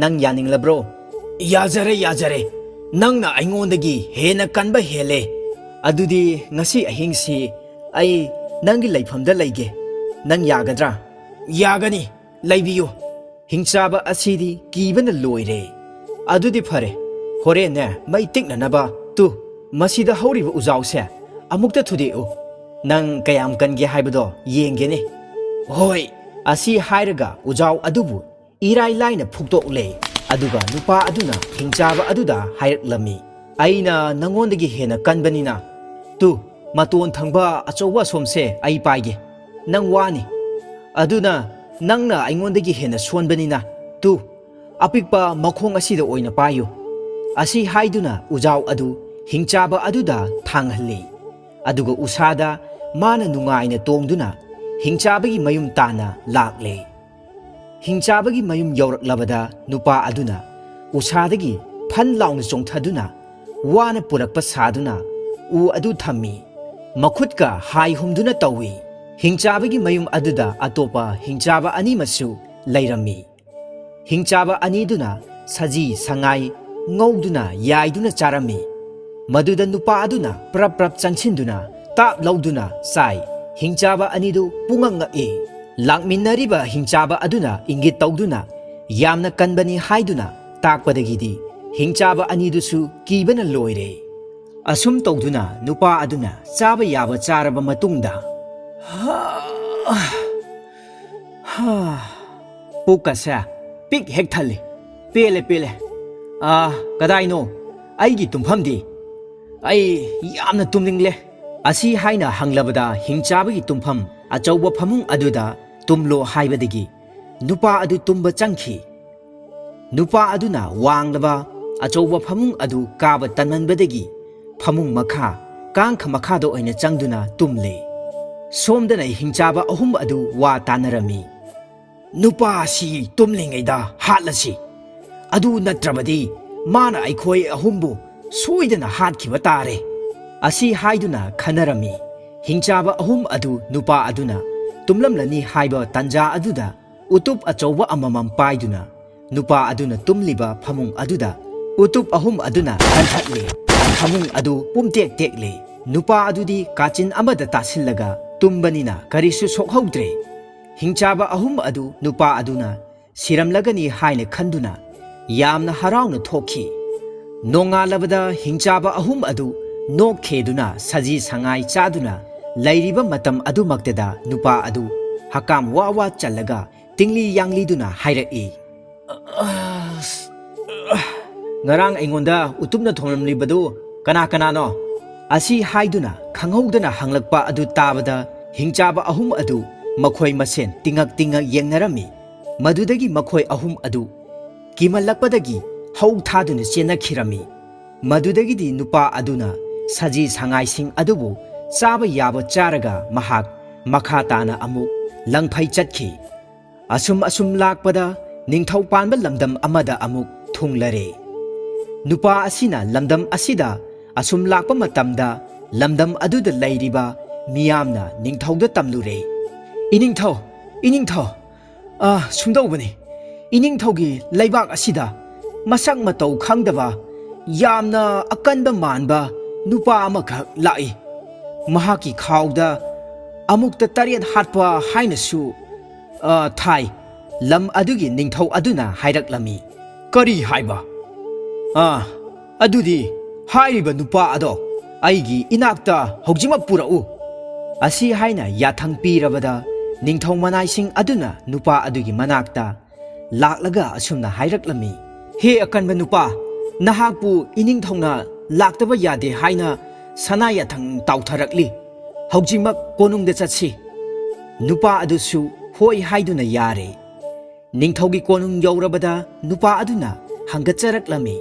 ꯅꯪ ꯌꯥꯅꯤꯡꯂꯕ꯭ꯔꯣ?" "ꯌꯥꯖꯔꯦ, ꯌꯥꯖꯔꯦ꯫ ꯅꯪꯅ ꯑꯩꯉꯣꯟꯗꯒꯤ ꯍꯦꯟꯅ ꯀꯟꯕ ꯍꯦꯜꯂꯦ꯫ ꯑꯗꯨꯗꯤ ꯉꯁꯤ ꯑꯍꯤꯡꯁꯤ ꯑꯩ ꯅꯪꯒꯤ ꯂꯩꯐꯝꯗ ꯂꯩꯒꯦ꯫ ꯅꯪ ꯌꯥꯒꯗ꯭ꯔꯥ?" "ꯌꯥꯒꯅꯤ, ꯂꯩꯕꯤꯌꯨ꯫" ꯍꯤꯡꯆꯥꯕ ꯑꯁꯤꯗꯤ ꯀꯤꯕꯅ ꯂꯣꯏꯔꯦ꯫ "ꯑꯗꯨꯗꯤ ꯐꯔꯦ, ꯍꯣꯔꯦꯟꯅꯦ ꯃꯩ ꯇꯤꯛꯅꯅꯕ ꯇꯨ ꯃꯁꯤꯗ ꯍꯧꯔꯤꯕ ꯎꯖꯥꯎꯁꯦ ꯑꯃꯨꯛꯇ ꯊꯨꯗꯦꯛꯎ꯫ ꯅꯪ ꯀꯌꯥꯝ ꯀꯟꯒꯦ ꯍꯥꯏꯕꯗꯣ ꯌꯦꯡꯒꯦꯅꯦ꯫" "ꯍꯣꯏ꯫" ꯑꯁꯤ ꯍꯥꯏꯔꯒ ꯎꯖꯥꯎ ꯑꯗꯨꯕꯨ ꯏꯔꯥꯏ ꯂꯥꯏꯅ ꯐꯨꯛꯇꯣꯛꯂꯦ꯫ ꯑꯗꯨꯒ ꯅꯨꯄꯥ ꯑꯗꯨꯅ ꯍꯤꯡꯆꯥꯕ ꯑꯗꯨꯗ ꯍꯥꯏꯔꯛꯂꯝꯃꯤ, "ꯑꯩꯅ ꯅꯉꯣꯟꯗꯒꯤ ꯍꯦꯟꯅ ꯀꯟꯕꯅꯤꯅ, ꯇꯨ, ꯃꯇꯣꯟ ꯊꯪꯕ ꯑꯆꯧꯕ ꯑꯁꯣꯝꯁꯦ ꯑꯩ ꯄꯥꯏꯒꯦ꯫ ꯅꯪ ꯋꯥꯅꯤ꯫ ꯑꯗꯨꯅ ꯅꯪꯅ ꯑꯩꯉꯣꯟꯗꯒꯤ ꯍꯦꯟꯅ ꯁꯣꯟꯕꯅꯤꯅ, ꯇꯨ, ꯑꯄꯤꯛꯄ ꯃꯈꯣꯡ ꯑꯁꯤꯗ ꯑꯣꯏꯅ ꯄꯥꯏꯌꯨ꯫" ꯑꯁꯤ ꯍꯥꯏꯗꯨꯅ ꯎꯖꯥꯎ ꯑꯗꯨ ꯍꯤꯡꯆꯥꯕ ꯑꯗꯨꯗ ꯊꯥꯡꯍꯜꯂꯤ꯫ ꯑꯗꯨꯒ ꯎꯁꯥꯗ ꯃꯥꯅ ꯅꯨꯡꯉꯥꯏꯅ ꯇꯣꯡꯗꯨꯅ ꯍꯤꯡꯆꯥꯕꯒꯤ ꯃꯌꯨꯝ ꯇꯥꯟꯅ ꯂꯥꯛꯂꯦ꯫ ꯍꯤꯡꯆꯥꯕꯒꯤ ꯃꯌꯨꯝ ꯌꯧꯔꯛꯂꯕꯗ ꯅꯨꯄꯥ ꯑꯗꯨꯅ ꯎꯁꯥꯗꯒꯤ ꯐꯟ ꯂꯥꯎꯅ ꯆꯣꯡꯊꯗꯨꯅ ꯋꯥꯅ ꯄꯨꯔꯛꯄ ꯁꯥꯗꯨꯅ ꯎ ꯑꯗꯨ ꯊꯝꯃꯤ꯫ ꯃꯈꯨꯠꯀ ꯍꯥꯏ ꯍꯨꯝꯗꯨꯅ ꯇꯧꯏ꯫ ꯍꯤꯡꯆꯥꯕꯒꯤ ꯃꯌꯨꯝ ꯑꯗꯨꯗ ꯑꯇꯣꯞꯄ ꯍꯤꯡꯆꯥꯕ ꯑꯅꯤꯃꯁꯨ ꯂꯩꯔꯝꯃꯤ꯫ ꯍꯤꯡꯆꯥꯕ ꯑꯅꯤꯗꯨꯅ ꯁꯖꯤ ꯁꯉꯥꯏ ꯉꯧꯗꯨꯅ ꯌꯥꯏꯗꯨꯅ ꯆꯥꯔꯝꯃꯤ꯫ ꯃꯗꯨꯗ ꯅꯨꯄꯥ ꯑꯗꯨꯅ ꯄ꯭ꯔꯞ ꯄ꯭ꯔꯞ ꯆꯪꯁꯤꯟꯗꯨꯅ ꯇꯥꯞ ꯂꯧꯗꯨꯅ ꯆꯥꯏ꯫ ꯍꯤꯡꯆꯥꯕ ꯑꯅꯤꯗꯨ ꯄꯨꯡꯉꯛ ꯉꯛꯏ꯫ ꯂꯥꯛꯃꯤꯟꯅꯔꯤꯕ ꯍꯤꯡꯆꯥꯕ ꯑꯗꯨꯅ ꯏꯪꯒꯤꯠ ꯇꯧꯗꯨꯅ ꯌꯥꯝꯅ ꯀꯟꯕꯅꯤ ꯍꯥꯏꯗꯨꯅ ꯇꯥꯛꯄꯗꯒꯤꯗꯤ ꯍꯤꯡꯆꯥꯕ ꯑꯅꯤꯗꯨꯁꯨ ꯀꯤꯕꯅ ꯂꯣꯏꯔꯦ꯫ ꯑꯁꯨꯝ ꯇꯧꯗꯨꯅ ꯅꯨꯄꯥ ꯑꯗꯨꯅ ꯆꯥꯕ ꯌꯥꯕ ꯆꯥꯔꯕ ꯃꯇꯨꯡꯗ, "ꯍꯥ, ꯍꯥ, ꯄꯨꯛꯀꯁꯦ ꯄꯤꯛ ꯍꯦꯛ ꯊꯜꯂꯤ꯫ ꯄꯦꯜꯂꯦ, ꯄꯦꯜꯂꯦ꯫ ꯑꯥ, ꯀꯗꯥꯏꯅꯣ ꯑꯩꯒꯤ ꯇꯨꯝꯐꯝꯗꯤ?" "ꯑꯩ ꯌꯥꯝꯅ ꯇꯨꯝꯅꯤꯡꯂꯦ꯫" ꯑꯁꯤ ꯍꯥꯏꯅ ꯍꯪꯂꯕꯗ ꯍꯤꯡꯆꯥꯕꯒꯤ ꯇꯨꯝꯐꯝ ꯑꯆꯧꯕ ꯐꯃꯨꯡ ꯑꯗꯨꯗ ꯇꯨꯝꯂꯣ ꯍꯥꯏꯕꯗꯒꯤ ꯅꯨꯄꯥ ꯑꯗꯨ ꯇꯨꯝꯕ ꯆꯪꯈꯤ꯫ ꯅꯨꯄꯥ ꯑꯗꯨꯅ ꯋꯥꯡꯂꯕ ꯑꯆꯧꯕ ꯐꯃꯨꯡ ꯑꯗꯨ ꯀꯥꯕ ꯇꯟꯃꯟꯕꯗꯒꯤ ꯐꯃꯨꯡ ꯃꯈꯥ, ꯀꯥꯡꯈ ꯃꯈꯥꯗ ꯑꯣꯏꯅ ꯆꯪꯗꯨꯅ ꯇꯨꯝꯂꯦ꯫ ꯁꯣꯝꯗꯅ ꯍꯤꯡꯆꯥꯕ ꯑꯍꯨꯝ ꯑꯗꯨ ꯋꯥ ꯇꯥꯅꯔꯝꯃꯤ꯫ "ꯅꯨꯄꯥ ꯑꯁꯤ ꯇꯨꯝꯂꯤꯉꯩꯗ ꯍꯥꯠꯂꯁꯤ, ꯑꯗꯨ ꯅꯠꯇ꯭ꯔꯕꯗꯤ ꯃꯥꯅ ꯑꯩꯈꯣꯏ ꯑꯍꯨꯝꯕꯨ ꯁꯣꯏꯗꯅ ꯍꯥꯠꯈꯤꯕ ꯇꯥꯔꯦ꯫" ꯑꯁꯤ ꯍꯥꯏꯗꯨꯅ ꯈꯟꯅꯔꯝꯃꯤ꯫ ꯍꯤꯡꯆꯥꯕ ꯑꯍꯨꯝ ꯑꯗꯨ ꯅꯨꯄꯥ ꯑꯗꯨꯅ ꯇꯨꯝꯂꯝꯂꯅꯤ ꯍꯥꯏꯕ ꯇꯥꯟꯖꯥ ꯑꯗꯨꯗ ꯎꯇꯨꯞ ꯑꯆꯧꯕ ꯑꯃꯃꯝ ꯄꯥꯏꯗꯨꯅ ꯅꯨꯄꯥ ꯑꯗꯨꯅ ꯇꯨꯝꯂꯤꯕ ꯐꯃꯨꯡ ꯑꯗꯨꯗ ꯎꯇꯨꯞ ꯑꯍꯨꯝ ꯑꯗꯨꯅ ꯀꯟꯊꯠꯂꯦ꯫ ꯐꯃꯨꯡ ꯑꯗꯨ ꯄꯨꯝꯇꯦꯛ ꯇꯦꯛꯂꯦ꯫ ꯅꯨꯄꯥ ꯑꯗꯨꯗꯤ ꯀꯥꯆꯤꯟ ꯑꯃꯗ ꯇꯥꯁꯤꯜꯂꯒ ꯇꯨꯝꯕꯅꯤꯅ ꯀꯔꯤꯁꯨ ꯁꯣꯛꯍꯧꯗ꯭ꯔꯦ꯫ ꯍꯤꯡꯆꯥꯕ ꯑꯍꯨꯝ ꯑꯗꯨ ꯅꯨꯄꯥ ꯑꯗꯨꯅ ꯁꯤꯔꯝꯂꯒꯅꯤ ꯍꯥꯏꯅ ꯈꯟꯗꯨꯅ ꯌꯥꯝꯅ ꯍꯔꯥꯎꯅ ꯊꯣꯛꯈꯤ꯫ ꯅꯣꯡꯉꯥꯜꯂꯕꯗ ꯍꯤꯡꯆꯥꯕ ꯑꯍꯨꯝ ꯑꯗꯨ ꯅꯣꯛ ꯈꯦꯗꯨꯅ ꯁꯖꯤ ꯁꯉꯥꯏ ꯆꯥꯗꯨꯅ ꯂꯩꯔꯤꯕ ꯃꯇꯝ ꯑꯗꯨꯃꯛꯇꯗ ꯅꯨꯄꯥ ꯑꯗꯨ ꯍꯀꯥꯝ ꯋꯥ ꯋꯥ ꯆꯜꯂꯒ ꯇꯤꯡꯂꯤ ꯌꯥꯡꯂꯤꯗꯨꯅ ꯍꯥꯏꯔꯛꯏ, "ꯑꯁ, ꯉꯔꯥꯡ ꯑꯩꯉꯣꯟꯗ ꯎꯇꯨꯞꯅ ꯊꯣꯝꯂꯝꯂꯤꯕꯗꯨ ꯀꯅꯥ ꯀꯅꯥꯅꯣ?" ꯑꯁꯤ ꯍꯥꯏꯗꯨꯅ ꯈꯪꯍꯧꯗꯅ ꯍꯪꯂꯛꯄ ꯑꯗꯨ ꯇꯥꯕꯗ ꯍꯤꯡꯆꯥꯕ ꯑꯍꯨꯝ ꯑꯗꯨ ꯃꯈꯣꯏ ꯃꯁꯦꯟ ꯇꯤꯡꯉꯛ ꯇꯤꯡꯉꯛ ꯌꯦꯡꯅꯔꯝꯃꯤ꯫ ꯃꯗꯨꯗꯒꯤ ꯃꯈꯣꯏ ꯑꯍꯨꯝ ꯑꯗꯨ ꯀꯤꯃꯜꯂꯛꯄꯗꯒꯤ ꯍꯧ ꯊꯥꯗꯨꯅ ꯆꯦꯟꯅꯈꯤꯔꯝꯃꯤ꯫ ꯃꯗꯨꯗꯒꯤꯗꯤ ꯅꯨꯄꯥ ꯑꯗꯨꯅ ꯁꯖꯤ ꯁꯉꯥꯏꯁꯤꯡ ꯑꯗꯨꯕꯨ ꯆꯥꯕ ꯌꯥꯕ ꯆꯥꯔꯒ ꯃꯍꯥꯛ ꯃꯈꯥ ꯇꯥꯅ ꯑꯃꯨꯛ ꯂꯪꯐꯩ ꯆꯠꯈꯤ꯫ ꯑꯁꯨꯝ ꯑꯁꯨꯝ ꯂꯥꯛꯄꯗ ꯅꯤꯡꯊꯧ ꯄꯥꯟꯕ ꯂꯝꯗꯝ ꯑꯃꯗ ꯑꯃꯨꯛ ꯊꯨꯡꯂꯔꯦ꯫ ꯅꯨꯄꯥ ꯑꯁꯤꯅ ꯂꯝꯗꯝ ꯑꯁꯤꯗ ꯑꯁꯨꯝ ꯂꯥꯛꯄ ꯃꯇꯝꯗ ꯂꯝꯗꯝ ꯑꯗꯨꯗ ꯂꯩꯔꯤꯕ ꯃꯤꯌꯥꯝꯅ ꯅꯤꯡꯊꯧꯗ ꯇꯝꯂꯨꯔꯦ꯫ "ꯏꯅꯤꯡꯊꯧ, ꯏꯅꯤꯡꯊꯧ, ꯑ, ꯁꯨꯝꯗꯧꯕꯅꯤ, ꯏꯅꯤꯡꯊꯧꯒꯤ ꯂꯩꯕꯥꯛ ꯑꯁꯤꯗ ꯃꯁꯛ ꯃꯇꯧ ꯈꯪꯗꯕ, ꯌꯥꯝꯅ ꯑꯀꯟꯕ ꯃꯥꯟꯕ ꯅꯨꯄꯥ ꯑꯃꯈꯛ ꯂꯥꯛꯏ꯫ ꯃꯍꯥꯛꯀꯤ ꯈꯥꯎꯗ ꯑꯃꯨꯛꯇ ꯇꯔꯦꯠ ꯍꯥꯠꯄ ꯍꯥꯏꯅꯁꯨ, ꯑ, ꯊꯥꯏ꯫" ꯂꯝ ꯑꯗꯨꯒꯤ ꯅꯤꯡꯊꯧ ꯑꯗꯨꯅ ꯍꯥꯏꯔꯛꯂꯝꯃꯤ꯫ "ꯀꯔꯤ ꯍꯥꯏꯕ? ꯑ, ꯑꯗꯨꯗꯤ ꯍꯥꯏꯔꯤꯕ ꯅꯨꯄꯥ ꯑꯗꯣ ꯑꯩꯒꯤ ꯏꯅꯥꯛꯇ ꯍꯧꯖꯤꯛꯃꯛ ꯄꯨꯔꯛꯎ꯫" ꯑꯁꯤ ꯍꯥꯏꯅ ꯌꯥꯊꯪ ꯄꯤꯔꯕꯗ ꯅꯤꯡꯊꯧ ꯃꯅꯥꯏꯁꯤꯡ ꯑꯗꯨꯅ ꯅꯨꯄꯥ ꯑꯗꯨꯒꯤ ꯃꯅꯥꯛꯇ ꯂꯥꯛꯂꯒ ꯑꯁꯨꯝꯅ ꯍꯥꯏꯔꯛꯂꯝꯃꯤ, "ꯍꯦ ꯑꯀꯟꯕ ꯅꯨꯄꯥ, ꯅꯍꯥꯛꯄꯨ ꯏꯅꯤꯡꯊꯧꯅ ꯂꯥꯛꯇꯕ ꯌꯥꯗꯦ ꯍꯥꯏꯅ ꯁꯅꯥ ꯌꯥꯊꯪ ꯇꯥꯎꯊꯔꯛꯂꯤ꯫ ꯍꯧꯖꯤꯛꯃꯛ ꯀꯣꯅꯨꯡꯗ ꯆꯠꯁꯤ꯫ ꯅꯨꯄꯥ ꯑꯗꯨꯁꯨ ꯍꯣꯏ ꯍꯥꯏꯗꯨꯅ ꯌꯥꯔꯦ꯫ ꯅꯤꯡꯊꯧꯒꯤ ꯀꯣꯅꯨꯡ ꯌꯧꯔꯕꯗ ꯅꯨꯄꯥ ꯑꯗꯨꯅ ꯍꯪꯒꯠꯆꯔꯛꯂꯝꯃꯤ,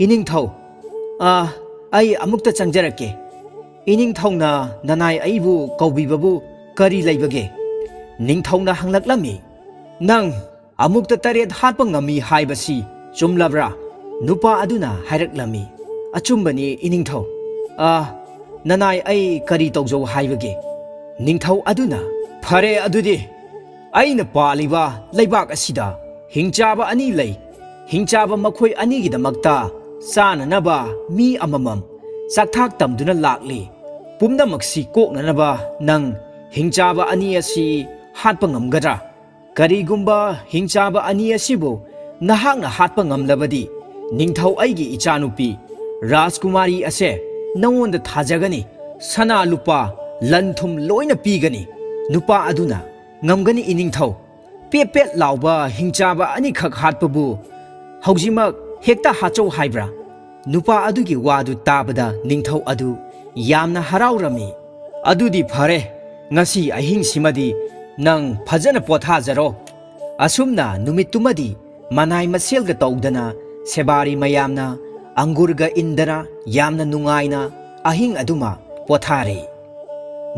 "ꯏꯅꯤꯡꯊꯧ, ꯑ, ꯑꯩ ꯑꯃꯨꯛꯇ ꯆꯪꯖꯔꯛꯀꯦ꯫ ꯏꯅꯤꯡꯊꯧꯅ ꯅꯅꯥꯏ ꯑꯩꯕꯨ ꯀꯧꯕꯤꯕꯕꯨ ꯀꯔꯤ ꯂꯩꯕꯒꯦ?" ꯅꯤꯡꯊꯧꯅ ꯍꯪꯂꯛꯂꯝꯃꯤ, "ꯅꯪ ꯑꯃꯨꯛꯇ ꯇꯔꯦꯠ ꯍꯥꯠꯄ ꯉꯝꯃꯤ ꯍꯥꯏꯕꯁꯤ ꯆꯨꯝꯂꯕ꯭ꯔꯥ?" ꯅꯨꯄꯥ ꯑꯗꯨꯅ ꯍꯥꯏꯔꯛꯂꯝꯃꯤ, "ꯑꯆꯨꯝꯕꯅꯤ ꯏꯅꯤꯡꯊꯧ꯫ ꯑ, ꯅꯅꯥꯏ ꯑꯩ ꯀꯔꯤ ꯇꯧꯖꯧ ꯍꯥꯏꯕꯒꯦ?" ꯅꯤꯡꯊꯧ ꯑꯗꯨꯅ, "ꯐꯔꯦ ꯑꯗꯨꯗꯤ, ꯑꯩꯅ ꯄꯥꯜꯂꯤꯕ ꯂꯩꯕꯥꯛ ꯑꯁꯤꯗ ꯍꯤꯡꯆꯥꯕ ꯑꯅꯤ ꯂꯩ꯫ ꯍꯤꯡꯆꯥꯕ ꯃꯈꯣꯏ ꯑꯅꯤꯒꯤꯗꯃꯛꯇ ꯆꯥꯅꯅꯕ ꯃꯤ ꯑꯃꯃꯝ ꯆꯥꯛꯊꯥꯛ ꯇꯝꯗꯨꯅ ꯂꯥꯛꯂꯤ꯫ ꯄꯨꯝꯅꯃꯛꯁꯤ ꯀꯣꯛꯅꯅꯕ ꯅꯪ ꯍꯤꯡꯆꯥꯕ ꯑꯅꯤ ꯑꯁꯤ ꯍꯥꯠꯄ ꯉꯝꯒꯗ꯭ꯔꯥ? ꯀꯔꯤꯒꯨꯝꯕ ꯍꯤꯡꯆꯥꯕ ꯑꯅꯤ ꯑꯁꯤꯕꯨ ꯅꯍꯥꯛꯅ ꯍꯥꯠꯄ ꯉꯝꯂꯕꯗꯤ, ꯅꯤꯡꯊꯧ ꯑꯩꯒꯤ ꯏꯆꯥꯅꯨꯄꯤ ꯔꯥꯖꯀꯨꯃꯥꯔꯤ ꯑꯁꯦ ꯅꯉꯣꯟꯗ ꯊꯥꯖꯒꯅꯤ꯫ ꯁꯅꯥ ꯂꯨꯄꯥ, ꯂꯟ ꯊꯨꯝ ꯂꯣꯏꯅ ꯄꯤꯒꯅꯤ꯫" ꯅꯨꯄꯥ ꯑꯗꯨꯅ, "ꯉꯝꯒꯅꯤ ꯏꯅꯤꯡꯊꯧ꯫ ꯄꯦꯠ ꯄꯦꯠ ꯂꯥꯎꯕ ꯍꯤꯡꯆꯥꯕ ꯑꯅꯤꯈꯛ ꯍꯥꯠꯄꯕꯨ ꯍꯧꯖꯤꯛꯃꯛ ꯍꯦꯛꯇ ꯍꯥꯠꯆꯧ ꯍꯥꯏꯕ꯭ꯔꯥ?" ꯅꯨꯄꯥ ꯑꯗꯨꯒꯤ ꯋꯥꯗꯨ ꯇꯥꯕꯗ ꯅꯤꯡꯊꯧ ꯑꯗꯨ ꯌꯥꯝꯅ ꯍꯔꯥꯎꯔꯝꯃꯤ꯫ "ꯑꯗꯨꯗꯤ ꯐꯔꯦ, ꯉꯁꯤ ꯑꯍꯤꯡꯁꯤꯃꯗꯤ ꯅꯪ ꯐꯖꯅ ꯄꯣꯊꯥꯖꯔꯣ꯫" ꯑꯁꯨꯝꯅ ꯅꯨꯃꯤꯠꯇꯨꯃꯗꯤ ꯃꯅꯥꯏ ꯃꯁꯦꯜꯒ ꯇꯧꯗꯅ, ꯁꯦꯕꯥꯔꯤ ꯃꯌꯥꯝꯅ ꯑꯪꯒꯨꯔꯒ ꯏꯟꯗꯅ ꯌꯥꯝꯅ ꯅꯨꯡꯉꯥꯏꯅ ꯑꯍꯤꯡ ꯑꯗꯨꯃ ꯄꯣꯊꯥꯔꯦ꯫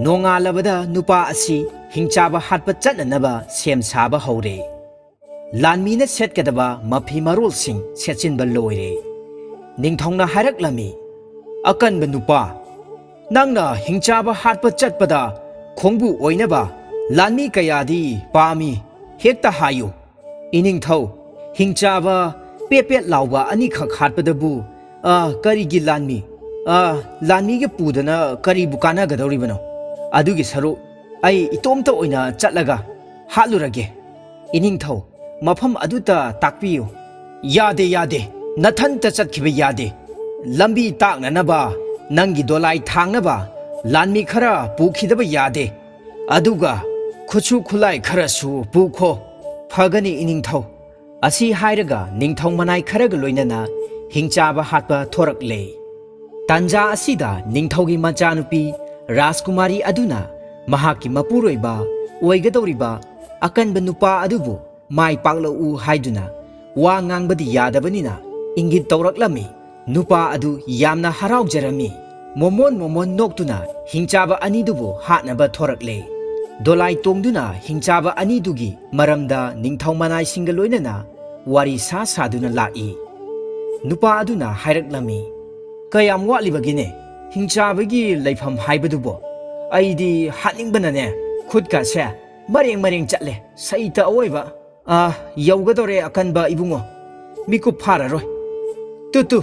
ꯅꯣꯡꯉꯥꯜꯂꯕꯗ ꯅꯨꯄꯥ ꯑꯁꯤ ꯍꯤꯡꯆꯥꯕ ꯍꯥꯠꯄ ꯆꯠꯅꯅꯕ ꯁꯦꯝ ꯁꯥꯕ ꯍꯧꯔꯦ꯫ ꯂꯥꯟꯃꯤꯅ ꯁꯦꯠꯀꯗꯕ ꯃꯐꯤ ꯃꯔꯣꯜꯁꯤꯡ ꯁꯦꯠꯆꯤꯟꯕ ꯂꯣꯏꯔꯦ꯫ ꯅꯤꯡꯊꯧꯅ ꯍꯥꯏꯔꯛꯂꯝꯃꯤ, "ꯑꯀꯟꯕ ꯅꯨꯄꯥ, ꯅꯪꯅ ꯍꯤꯡꯆꯥꯕ ꯍꯥꯠꯄ ꯆꯠꯄꯗ ꯈꯣꯡꯕꯨ ꯑꯣꯏꯅꯕ ꯂꯥꯟꯃꯤ ꯀꯌꯥꯗꯤ ꯄꯥꯝꯃꯤ, ꯍꯦꯛꯇ ꯍꯥꯏꯌꯨ꯫" "ꯏꯅꯤꯡꯊꯧ, ꯍꯤꯡꯆꯥꯕ ꯄꯦꯠ ꯄꯦꯠ ꯂꯥꯎꯕ ꯑꯅꯤꯈꯛ ꯍꯥꯠꯄꯗꯕꯨ, ꯑ, ꯀꯔꯤꯒꯤ ꯂꯥꯟꯃꯤ? ꯑ, ꯂꯥꯟꯃꯤꯒ ꯄꯨꯗꯅ ꯀꯔꯤꯕꯨ ꯀꯥꯟꯅꯒꯗꯧꯔꯤꯕꯅꯣ? ꯑꯗꯨꯒꯤ ꯁꯔꯨꯛ ꯑꯩ ꯏꯇꯣꯝꯇ ꯑꯣꯏꯅ ꯆꯠꯂꯒ ꯍꯥꯠꯂꯨꯔꯒꯦ꯫" "ꯏꯅꯤꯡꯊꯧ, ꯃꯐꯝ ꯑꯗꯨꯇ ꯇꯥꯛꯄꯤꯌꯨ꯫" "ꯌꯥꯗꯦ, ꯌꯥꯗꯦ, ꯅꯊꯟꯇ ꯆꯠꯈꯤꯕ ꯌꯥꯗꯦ꯫ ꯂꯝꯕꯤ ꯇꯥꯛꯅꯅꯕ ꯅꯪꯒꯤ ꯗꯣꯂꯥꯏ ꯊꯥꯡꯅꯕ ꯂꯥꯟꯃꯤ ꯈꯔ ꯄꯨꯈꯤꯗꯕ ꯌꯥꯗꯦ꯫ ꯑꯗꯨꯒ ꯈꯨꯠꯁꯨ ꯈꯨꯠꯂꯥꯏ ꯈꯔꯁꯨ ꯄꯨꯈꯣ꯫" "ꯐꯒꯅꯤ ꯏꯅꯤꯡꯊꯧ꯫" ꯑꯁꯤ ꯍꯥꯏꯔꯒ ꯅꯤꯡꯊꯧ ꯃꯅꯥꯏ ꯈꯔꯒ ꯂꯣꯏꯅꯅ ꯍꯤꯡꯆꯥꯕ ꯍꯥꯠꯄ ꯊꯣꯔꯛꯂꯦ꯫ ꯇꯥꯟꯖꯥ ꯑꯁꯤꯗ ꯅꯤꯡꯊꯧꯒꯤ ꯃꯆꯥꯅꯨꯄꯤ ꯔꯥꯖꯀꯨꯃꯥꯔꯤ ꯑꯗꯨꯅ ꯃꯍꯥꯛꯀꯤ ꯃꯄꯨꯔꯣꯏꯕ ꯑꯣꯏꯒꯗꯧꯔꯤꯕ ꯑꯀꯟꯕ ꯅꯨꯄꯥ ꯑꯗꯨꯕꯨ ꯃꯥꯏ ꯄꯥꯛꯂꯛꯎ ꯍꯥꯏꯗꯨꯅ ꯋꯥ ꯉꯥꯡꯕꯗꯤ ꯌꯥꯗꯕꯅꯤꯅ ꯏꯪꯒꯤꯠ ꯇꯧꯔꯛꯂꯝꯃꯤ꯫ ꯅꯨꯄꯥ ꯑꯗꯨ ꯌꯥꯝꯅ ꯍꯔꯥꯎꯖꯔꯝꯃꯤ꯫ ꯃꯣꯃꯣꯟ ꯃꯣꯃꯣꯟ ꯅꯣꯛꯇꯨꯅ ꯍꯤꯡꯆꯥꯕ ꯑꯅꯤꯗꯨꯕꯨ ꯍꯥꯠꯅꯕ ꯊꯣꯔꯛꯂꯦ꯫ ꯗꯣꯂꯥꯏ ꯇꯣꯡꯗꯨꯅ ꯍꯤꯡꯆꯥꯕ ꯑꯅꯤꯗꯨꯒꯤ ꯃꯔꯝꯗ ꯅꯤꯡꯊꯧ ꯃꯅꯥꯏꯁꯤꯡꯒ ꯂꯣꯏꯅꯅ ꯋꯥꯔꯤ ꯁꯥ ꯁꯥꯗꯨꯅ ꯂꯥꯛꯏ꯫ ꯅꯨꯄꯥ ꯑꯗꯨꯅ ꯍꯥꯏꯔꯛꯂꯝꯃꯤ, "ꯀꯌꯥꯝ ꯋꯥꯠꯂꯤꯕꯒꯦꯅꯦ ꯍꯤꯡꯆꯥꯕꯒꯤ ꯂꯩꯐꯝ ꯍꯥꯏꯕꯗꯨꯕꯣ? ꯑꯩꯗꯤ ꯍꯥꯠꯅꯤꯡꯕꯅꯅꯦ ꯈꯨꯠꯀꯁꯦ ꯃꯔꯦꯡ ꯃꯔꯦꯡ ꯆꯠꯂꯦ꯫ ꯁꯩꯇ ꯑꯋꯣꯏꯕ꯫ ꯑꯥ, ꯌꯧꯒꯗꯧꯔꯦ ꯑꯀꯟꯕ ꯏꯕꯨꯡꯉꯣ꯫ ꯃꯤꯀꯨꯞ ꯐꯥꯔꯔꯣꯏ꯫ ꯇꯨ, ꯇꯨ,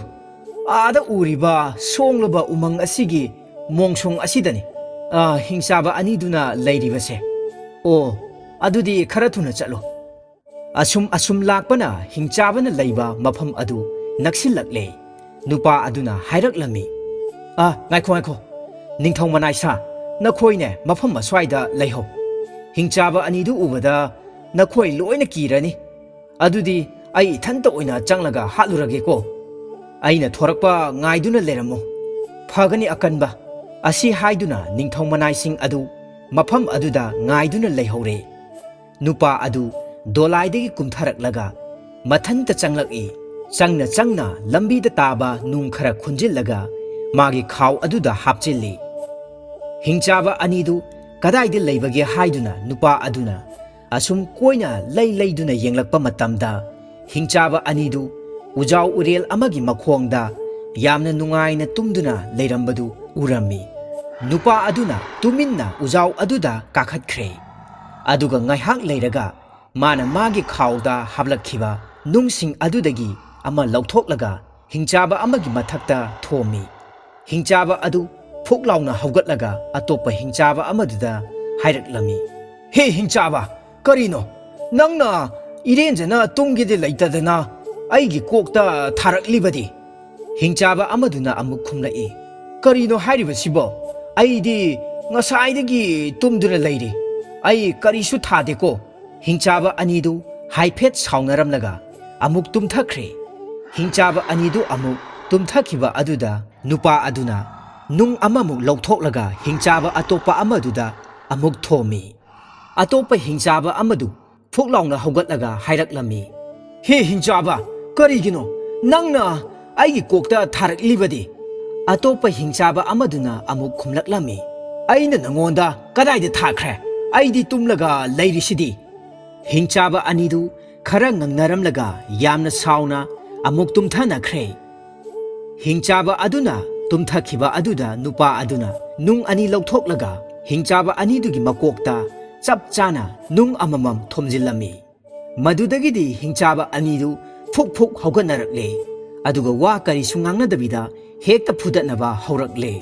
ꯑꯥꯗ ꯎꯔꯤꯕ ꯁꯣꯡꯂꯕ ꯎꯃꯪ ꯑꯁꯤꯒꯤ ꯃꯣꯡꯁꯣꯡ ꯑꯁꯤꯗꯅꯤ, ꯑꯥ, ꯍꯤꯡꯆꯥꯕ ꯑꯅꯤꯗꯨꯅ ꯂꯩꯔꯤꯕꯁꯦ꯫ ꯑꯣ, ꯑꯗꯨꯗꯤ ꯈꯔ ꯊꯨꯅ ꯆꯠꯂꯣ꯫" ꯑꯁꯨꯝ ꯑꯁꯨꯝ ꯂꯥꯛꯄꯅ ꯍꯤꯡꯆꯥꯕꯅ ꯂꯩꯕ ꯃꯐꯝ ꯑꯗꯨ ꯅꯛꯁꯤꯜꯂꯛꯂꯦ꯫ ꯅꯨꯄꯥ ꯑꯗꯨꯅ ꯍꯥꯏꯔꯛꯂꯝꯃꯤ, "ꯑ, ꯉꯥꯏꯈꯣ, ꯉꯥꯏꯈꯣ꯫ ꯅꯤꯡꯊꯧ ꯃꯅꯥꯏꯁꯥ, ꯅꯈꯣꯏꯅꯦ ꯃꯐꯝ ꯑꯁ꯭ꯋꯥꯏꯗ ꯂꯩꯍꯧ꯫ ꯍꯤꯡꯆꯥꯕ ꯑꯅꯤꯗꯨ ꯎꯕꯗ ꯅꯈꯣꯏ ꯂꯣꯏꯅ ꯀꯤꯔꯅꯤ꯫ ꯑꯗꯨꯗꯤ ꯑꯩ ꯏꯊꯟꯇ ꯑꯣꯏꯅ ꯆꯪꯂꯒ ꯍꯥꯠꯂꯨꯔꯒꯦꯀꯣ꯫ ꯑꯩꯅ ꯊꯣꯔꯛꯄ ꯉꯥꯏꯗꯨꯅ ꯂꯩꯔꯝꯃꯨ꯫ ꯐꯒꯅꯤ ꯑꯀꯟꯕ꯫" ꯑꯁꯤ ꯍꯥꯏꯗꯨꯅ ꯅꯤꯡꯊꯧ ꯃꯅꯥꯏꯁꯤꯡ ꯑꯗꯨ ꯃꯐꯝ ꯑꯗꯨꯗ ꯉꯥꯏꯗꯨꯅ ꯂꯩꯍꯧꯔꯦ꯫ ꯅꯨꯄꯥ ꯑꯗꯨ ꯗꯣꯂꯥꯏꯗꯒꯤ ꯀꯨꯝꯊꯔꯛꯂꯒ ꯃꯊꯟꯇ ꯆꯪꯂꯛꯏ꯫ ꯆꯪꯅ ꯆꯪꯅ ꯂꯝꯕꯤꯗ ꯇꯥꯕ ꯅꯨꯡ ꯈꯔ ꯈꯨꯟꯖꯤꯜꯂꯒ ꯃꯥꯒꯤ ꯈꯥꯎ ꯑꯗꯨꯗ ꯍꯥꯞꯆꯤꯜꯂꯤ꯫ ꯍꯤꯡꯆꯥꯕ ꯑꯅꯤꯗꯨ ꯀꯗꯥꯏꯗ ꯂꯩꯕꯒꯦ ꯍꯥꯏꯗꯨꯅ ꯅꯨꯄꯥ ꯑꯗꯨꯅ ꯑꯁꯨꯝ ꯀꯣꯏꯅ ꯂꯩ ꯂꯩꯗꯨꯅ ꯌꯦꯡꯂꯛꯄ ꯃꯇꯝꯗ, ꯍꯤꯡꯆꯥꯕ ꯑꯅꯤꯗꯨ ꯎꯖꯥꯎ ꯎꯔꯦꯜ ꯑꯃꯒꯤ ꯃꯈꯣꯡꯗ ꯌꯥꯝꯅ ꯅꯨꯡꯉꯥꯏꯅ ꯇꯨꯝꯗꯨꯅ ꯂꯩꯔꯝꯕꯗꯨ ꯎꯔꯝꯃꯤ꯫ ꯅꯨꯄꯥ ꯑꯗꯨꯅ ꯇꯨꯃꯤꯟꯅ ꯎꯖꯥꯎ ꯑꯗꯨꯗ ꯀꯥꯈꯠꯈ꯭ꯔꯦ꯫ ꯑꯗꯨꯒ ꯉꯥꯏꯍꯥꯛ ꯂꯩꯔꯒ ꯃꯥꯅ ꯃꯥꯒꯤ ꯈꯥꯎꯗ ꯍꯥꯞꯂꯛꯈꯤꯕ ꯅꯨꯡꯁꯤꯡ ꯑꯗꯨꯗꯒꯤ ꯑꯃ ꯂꯧꯊꯣꯛꯂꯒ ꯍꯤꯡꯆꯥꯕ ꯑꯃꯒꯤ ꯃꯊꯛꯇ ꯊꯣꯝꯃꯤ꯫ ꯍꯤꯡꯆꯥꯕ ꯑꯗꯨ ꯐꯨꯛ ꯂꯥꯎꯅ ꯍꯧꯒꯠꯂꯒ ꯑꯇꯣꯞꯄ ꯍꯤꯡꯆꯥꯕ ꯑꯃꯗꯨꯗ ꯍꯥꯏꯔꯛꯂꯝꯃꯤ, "ꯍꯦ ꯍꯤꯡꯆꯥꯕ, ꯀꯔꯤꯅꯣ? ꯅꯪꯅ ꯏꯔꯦꯟꯖꯅ ꯇꯨꯝꯒꯦꯗꯤ ꯂꯩꯇꯗꯅ ꯑꯩꯒꯤ ꯀꯣꯛꯇ ꯊꯥꯔꯛꯂꯤꯕꯗꯤ?" ꯍꯤꯡꯆꯥꯕ ꯑꯃꯗꯨꯅ ꯑꯃꯨꯛ ꯈꯨꯝꯂꯛꯏ, "ꯀꯔꯤꯅꯣ ꯍꯥꯏꯔꯤꯕꯁꯤꯕꯣ? ꯑꯩꯗꯤ ꯉꯁꯥꯏꯗꯒꯤ ꯇꯨꯝꯗꯨꯅ ꯂꯩꯔꯤ꯫ ꯑꯩ ꯀꯔꯤꯁꯨ ꯊꯥꯗꯦꯀꯣ꯫" ꯍꯤꯡꯆꯥꯕ ꯑꯅꯤꯗꯨ ꯍꯥꯏꯐꯦꯠ ꯁꯥꯎꯅꯔꯝꯂꯒ ꯑꯃꯨꯛ ꯇꯨꯝꯊꯈ꯭ꯔꯦ꯫ ꯍꯤꯡꯆꯥꯕ ꯑꯅꯤꯗꯨ ꯑꯃꯨꯛ ꯇꯨꯝꯊꯈꯤꯕ ꯑꯗꯨꯗ ꯅꯨꯄꯥ ꯑꯗꯨꯅ ꯅꯨꯡ ꯑꯃꯃꯨꯛ ꯂꯧꯊꯣꯛꯂꯒ ꯍꯤꯡꯆꯥꯕ ꯑꯇꯣꯞꯄ ꯑꯃꯗꯨꯗ ꯑꯃꯨꯛ ꯊꯣꯝꯃꯤ꯫ ꯑꯇꯣꯞꯄ ꯍꯤꯡꯆꯥꯕ ꯑꯃꯗꯨ ꯐꯨꯛ ꯂꯥꯎꯅ ꯍꯧꯒꯠꯂꯒ ꯍꯥꯏꯔꯛꯂꯝꯃꯤ, "ꯍꯦ ꯍꯤꯡꯆꯥꯕ, ꯀꯔꯤꯒꯤꯅꯣ ꯅꯪꯅ ꯑꯩꯒꯤ ꯀꯣꯛꯇ ꯊꯥꯔꯛꯂꯤꯕꯗꯤ?" ꯑꯇꯣꯞꯄ ꯍꯤꯡꯆꯥꯕ ꯑꯃꯗꯨꯅ ꯑꯃꯨꯛ ꯈꯨꯝꯂꯛꯂꯝꯃꯤ, "ꯑꯩꯅ ꯅꯉꯣꯟꯗ ꯀꯗꯥꯏꯗ ꯊꯥꯈ꯭ꯔꯦ? ꯑꯩꯗꯤ ꯇꯨꯝꯂꯒ ꯂꯩꯔꯤꯁꯤꯗꯤ!" ꯍꯤꯡꯆꯥꯕ ꯑꯅꯤꯗꯨ ꯈꯔ ꯉꯪꯅꯔꯝꯂꯒ ꯌꯥꯝꯅ ꯁꯥꯎꯅ ꯑꯃꯨꯛ ꯇꯨꯝꯊꯅꯈ꯭ꯔꯦ꯫ ꯍꯤꯡꯆꯥꯕ ꯑꯗꯨꯅ ꯇꯨꯝꯊꯈꯤꯕ ꯑꯗꯨꯗ ꯅꯨꯄꯥ ꯑꯗꯨꯅ ꯅꯨꯡ ꯑꯅꯤ ꯂꯧꯊꯣꯛꯂꯒ ꯍꯤꯡꯆꯥꯕ ꯑꯅꯤꯗꯨꯒꯤ ꯃꯀꯣꯛꯇ ꯆꯞ ꯆꯥꯅ ꯅꯨꯡ ꯑꯃꯃꯝ ꯊꯣꯝꯖꯤꯜꯂꯝꯃꯤ꯫ ꯃꯗꯨꯗꯒꯤꯗꯤ ꯍꯤꯡꯆꯥꯕ ꯑꯅꯤꯗꯨ ꯐꯨꯛ ꯐꯨꯛ ꯍꯧꯒꯠꯅꯔꯛꯂꯦ꯫ ꯑꯗꯨꯒ ꯋꯥ ꯀꯔꯤꯁꯨ ꯉꯥꯡꯅꯗꯕꯤꯗ ꯍꯦꯛꯇ ꯐꯨꯗꯠꯅꯕ ꯍꯧꯔꯛꯂꯦ꯫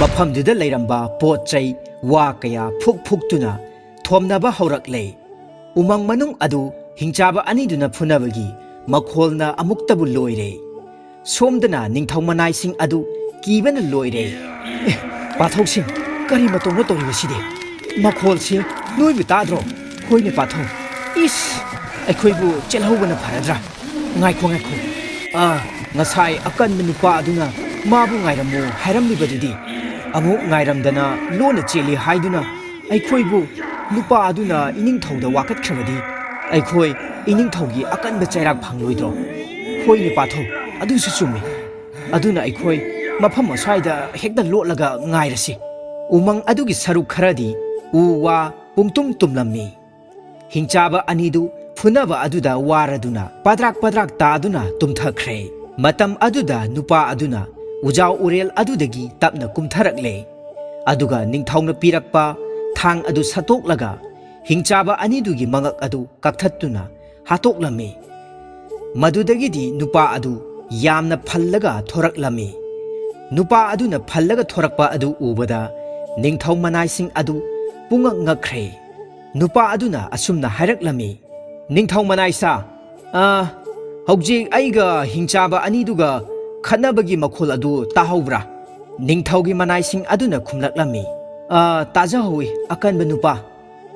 ꯃꯐꯝꯗꯨꯗ ꯂꯩꯔꯝꯕ ꯄꯣꯠ ꯆꯩ, ꯋꯥ ꯀꯌꯥ ꯐꯨꯛ ꯐꯨꯛꯇꯨꯅ ꯊꯣꯝꯅꯕ ꯍꯧꯔꯛꯂꯦ꯫ ꯎꯃꯪ ꯃꯅꯨꯡ ꯑꯗꯨ ꯍꯤꯡꯆꯥꯕ ꯑꯅꯤꯗꯨꯅ ꯐꯨꯅꯕꯒꯤ ꯃꯈꯣꯜꯅ ꯑꯃꯨꯛꯇꯕꯨ ꯂꯣꯏꯔꯦ꯫ ꯁꯣꯝꯗꯅ ꯅꯤꯡꯊꯧ ꯃꯅꯥꯏꯁꯤꯡ ꯑꯗꯨ ꯀꯤꯕꯅ ꯂꯣꯏꯔꯦ꯫ "ꯑꯦ, ꯄꯥꯊꯧꯁꯤꯡ, ꯀꯔꯤ ꯃꯇꯧꯅꯣ ꯇꯧꯔꯤꯕꯁꯤꯗꯤ? ꯃꯈꯣꯜꯁꯤ ꯅꯣꯏꯕꯨ ꯇꯥꯗ꯭ꯔꯣ? ꯍꯣꯏꯅꯦ ꯄꯥꯊꯧ꯫ ꯏꯁ, ꯑꯩꯈꯣꯏꯕꯨ ꯆꯦꯜꯍꯧꯕꯅ ꯐꯔꯗ꯭ꯔꯥ? ꯉꯥꯏꯈꯣ, ꯉꯥꯏꯈꯣ꯫ ꯑꯥ, ꯉꯁꯥꯏ ꯑꯀꯟꯕ ꯅꯨꯄꯥ ꯑꯗꯨꯅ ꯃꯥꯕꯨ ꯉꯥꯏꯔꯝꯃꯨ ꯍꯥꯏꯔꯝꯂꯤꯕꯗꯨꯗꯤ? ꯑꯃꯨꯛ ꯉꯥꯏꯔꯝꯗꯅ ꯂꯣꯟꯅ ꯆꯦꯜꯂꯤ ꯍꯥꯏꯗꯨꯅ ꯑꯩꯈꯣꯏꯕꯨ ꯅꯨꯄꯥ ꯑꯗꯨꯅ ꯏꯅꯤꯡꯊꯧꯗ ꯋꯥꯀꯠꯈ꯭ꯔꯕꯗꯤ ꯑꯩꯈꯣꯏ ꯏꯅꯤꯡꯊꯧꯒꯤ ꯑꯀꯟꯕ ꯆꯩꯔꯥꯛ ꯐꯪꯂꯣꯏꯗ꯭ꯔꯣ?" "ꯍꯣꯏꯅꯦ ꯄꯥꯊꯧ, ꯑꯗꯨꯁꯨ ꯆꯨꯝꯃꯤ꯫ ꯑꯗꯨꯅ ꯑꯩꯈꯣꯏ ꯃꯐꯝ ꯑꯁ꯭ꯋꯥꯏꯗ ꯍꯦꯛꯇ ꯂꯣꯠꯂꯒ ꯉꯥꯏꯔꯁꯤ꯫" ꯎꯃꯪ ꯑꯗꯨꯒꯤ ꯁꯔꯨꯛ ꯈꯔꯗꯤ ꯎ ꯋꯥ ꯄꯨꯡꯇꯨꯝ ꯇꯨꯝꯂꯝꯃꯤ꯫ ꯍꯤꯡꯆꯥꯕ ꯑꯅꯤꯗꯨ ꯐꯨꯅꯕ ꯑꯗꯨꯗ ꯋꯥꯔꯗꯨꯅ ꯄꯗ꯭ꯔꯥꯛ ꯄꯗ꯭ꯔꯥꯛ ꯇꯥꯗꯨꯅ ꯇꯨꯝꯊꯈ꯭ꯔꯦ꯫ ꯃꯇꯝ ꯑꯗꯨꯗ ꯅꯨꯄꯥ ꯑꯗꯨꯅ ꯎꯖꯥꯎ ꯎꯔꯦꯜ ꯑꯗꯨꯗꯒꯤ ꯇꯞꯅ ꯀꯨꯝꯊꯔꯛꯂꯦ꯫ ꯑꯗꯨꯒ ꯅꯤꯡꯊꯧꯅ ꯄꯤꯔꯛꯄ ꯊꯥꯡ ꯑꯗꯨ ꯁꯠꯇꯣꯛꯂꯒ ꯍꯤꯡꯆꯥꯕ ꯑꯅꯤꯗꯨꯒꯤ ꯃꯉꯛ ꯑꯗꯨ ꯀꯛꯊꯠꯇꯨꯅ ꯍꯥꯠꯇꯣꯛꯂꯝꯃꯤ꯫ ꯃꯗꯨꯗꯒꯤꯗꯤ ꯅꯨꯄꯥ ꯑꯗꯨ ꯌꯥꯝꯅ ꯐꯜꯂꯒ ꯊꯣꯔꯛꯂꯝꯃꯤ꯫ ꯅꯨꯄꯥ ꯑꯗꯨꯅ ꯐꯜꯂꯒ ꯊꯣꯔꯛꯄ ꯑꯗꯨ ꯎꯕꯗ ꯅꯤꯡꯊꯧ ꯃꯅꯥꯏꯁꯤꯡ ꯑꯗꯨ ꯄꯨꯡꯉꯛ ꯉꯛꯈ꯭ꯔꯦ꯫ ꯅꯨꯄꯥ ꯑꯗꯨꯅ ꯑꯁꯨꯝꯅ ꯍꯥꯏꯔꯛꯂꯝꯃꯤ, "ꯅꯤꯡꯊꯧ ꯃꯅꯥꯏꯁꯥ, ꯑ, ꯍꯧꯖꯤꯛ ꯑꯩꯒ ꯍꯤꯡꯆꯥꯕ ꯑꯅꯤꯗꯨꯒ ꯈꯠꯅꯕꯒꯤ ꯃꯈꯣꯜ ꯑꯗꯨ ꯇꯥꯍꯧꯕ꯭ꯔꯥ?" ꯅꯤꯡꯊꯧꯒꯤ ꯃꯅꯥꯏꯁꯤꯡ ꯑꯗꯨꯅ ꯈꯨꯝꯂꯛꯂꯝꯃꯤ, "ꯑ, ꯇꯥꯖꯍꯧꯏ, ꯑꯀꯟꯕ ꯅꯨꯄꯥ꯫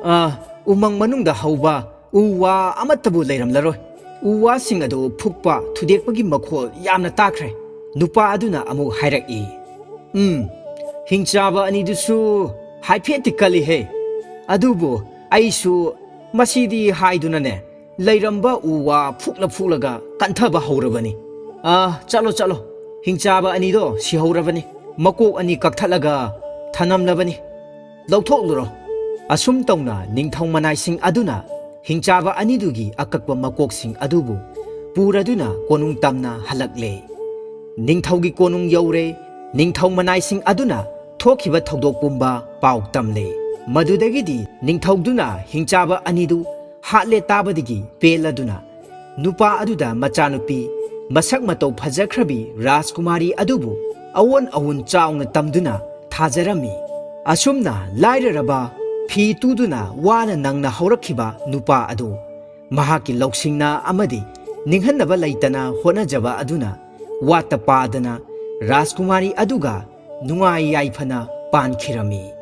ꯑ, ꯎꯃꯪ ꯃꯅꯨꯡꯗ ꯍꯧꯕ ꯎ ꯋꯥ ꯑꯃꯠꯇꯕꯨ ꯂꯩꯔꯝꯂꯔꯣꯏ꯫ ꯎ ꯋꯥꯁꯤꯡ ꯑꯗꯨ ꯐꯨꯛꯄ, ꯊꯨꯗꯦꯛꯄꯒꯤ ꯃꯈꯣꯜ ꯌꯥꯝꯅ ꯇꯥꯈ꯭ꯔꯦ꯫" ꯅꯨꯄꯥ ꯑꯗꯨꯅ ꯑꯃꯨꯛ ꯍꯥꯏꯔꯛꯏ, "ꯎꯝ, ꯍꯤꯡꯆꯥꯕ ꯑꯅꯤꯗꯨꯁꯨ ꯍꯥꯏꯐꯦꯠꯇꯤ ꯀꯜꯂꯤꯍꯦ꯫ ꯑꯗꯨꯕꯨ ꯑꯩꯁꯨ ꯃꯁꯤꯗꯤ ꯍꯥꯏꯗꯨꯅꯅꯦ, ꯂꯩꯔꯝꯕ ꯎ ꯋꯥ ꯐꯨꯛꯂ ꯐꯨꯛꯂꯒ ꯀꯟꯊꯕ ꯍꯧꯔꯕꯅꯤ꯫ ꯑ, ꯆꯠꯂꯣ, ꯆꯠꯂꯣ, ꯍꯤꯡꯆꯥꯕ ꯑꯅꯤꯗꯣ ꯁꯤꯍꯧꯔꯕꯅꯤ꯫ ꯃꯀꯣꯛ ꯑꯅꯤ ꯀꯛꯊꯠꯂꯒ ꯊꯅꯝꯂꯕꯅꯤ꯫ ꯂꯧꯊꯣꯛꯂꯨꯔꯣ꯫" ꯑꯁꯨꯝ ꯇꯧꯅ ꯅꯤꯡꯊꯧ ꯃꯅꯥꯏꯁꯤꯡ ꯑꯗꯨꯅ ꯍꯤꯡꯆꯥꯕ ꯑꯅꯤꯗꯨꯒꯤ ꯑꯀꯛꯄ ꯃꯀꯣꯛꯁꯤꯡ ꯑꯗꯨꯕꯨ ꯄꯨꯔꯗꯨꯅ ꯀꯣꯅꯨꯡ ꯇꯝꯅ ꯍꯜꯂꯛꯂꯦ꯫ ꯅꯤꯡꯊꯧꯒꯤ ꯀꯣꯅꯨꯡ ꯌꯧꯔꯦ꯫ ꯅꯤꯡꯊꯧ ꯃꯅꯥꯏꯁꯤꯡ ꯑꯗꯨꯅ ꯊꯣꯛꯈꯤꯕ ꯊꯧꯗꯣꯛ ꯄꯨꯝꯕ ꯄꯥꯎ ꯇꯝꯂꯦ꯫ ꯃꯗꯨꯗꯒꯤꯗꯤ ꯅꯤꯡꯊꯧꯗꯨꯅ ꯍꯤꯡꯆꯥꯕ ꯑꯅꯤꯗꯨ ꯍꯥꯠꯂꯦ ꯇꯥꯕꯗꯒꯤ ꯄꯦꯜꯂꯗꯨꯅ ꯅꯨꯄꯥ ꯑꯗꯨꯗ ꯃꯆꯥꯅꯨꯄꯤ ꯃꯁꯛ ꯃꯇꯧ ꯐꯖꯈ꯭ꯔꯕꯤ ꯔꯥꯖꯀꯨꯃꯥꯔꯤ ꯑꯗꯨꯕꯨ ꯑꯑꯣꯟ ꯑꯑꯣꯟ ꯆꯥꯎꯅ ꯇꯝꯗꯨꯅ ꯊꯥꯖꯔꯝꯃꯤ꯫ ꯑꯁꯨꯝꯅ ꯂꯥꯏꯔꯔꯕ, ꯐꯤ ꯇꯨꯗꯨꯅ ꯋꯥꯅ ꯅꯪꯅ ꯍꯧꯔꯛꯈꯤꯕ ꯅꯨꯄꯥ ꯑꯗꯨ ꯃꯍꯥꯛꯀꯤ ꯂꯧꯁꯤꯡꯅ ꯑꯃꯗꯤ ꯅꯤꯡꯍꯟꯅꯕ ꯂꯩꯇꯅ ꯍꯣꯠꯅꯖꯕ ꯑꯗꯨꯅ ꯋꯥꯠꯇ ꯄꯥꯗꯅ ꯔꯥꯖꯀꯨꯃꯥꯔꯤ ꯑꯗꯨꯒ ꯅꯨꯡꯉꯥꯏ ꯌꯥꯏꯐꯅ ꯄꯥꯟꯈꯤꯔꯝꯃꯤ꯫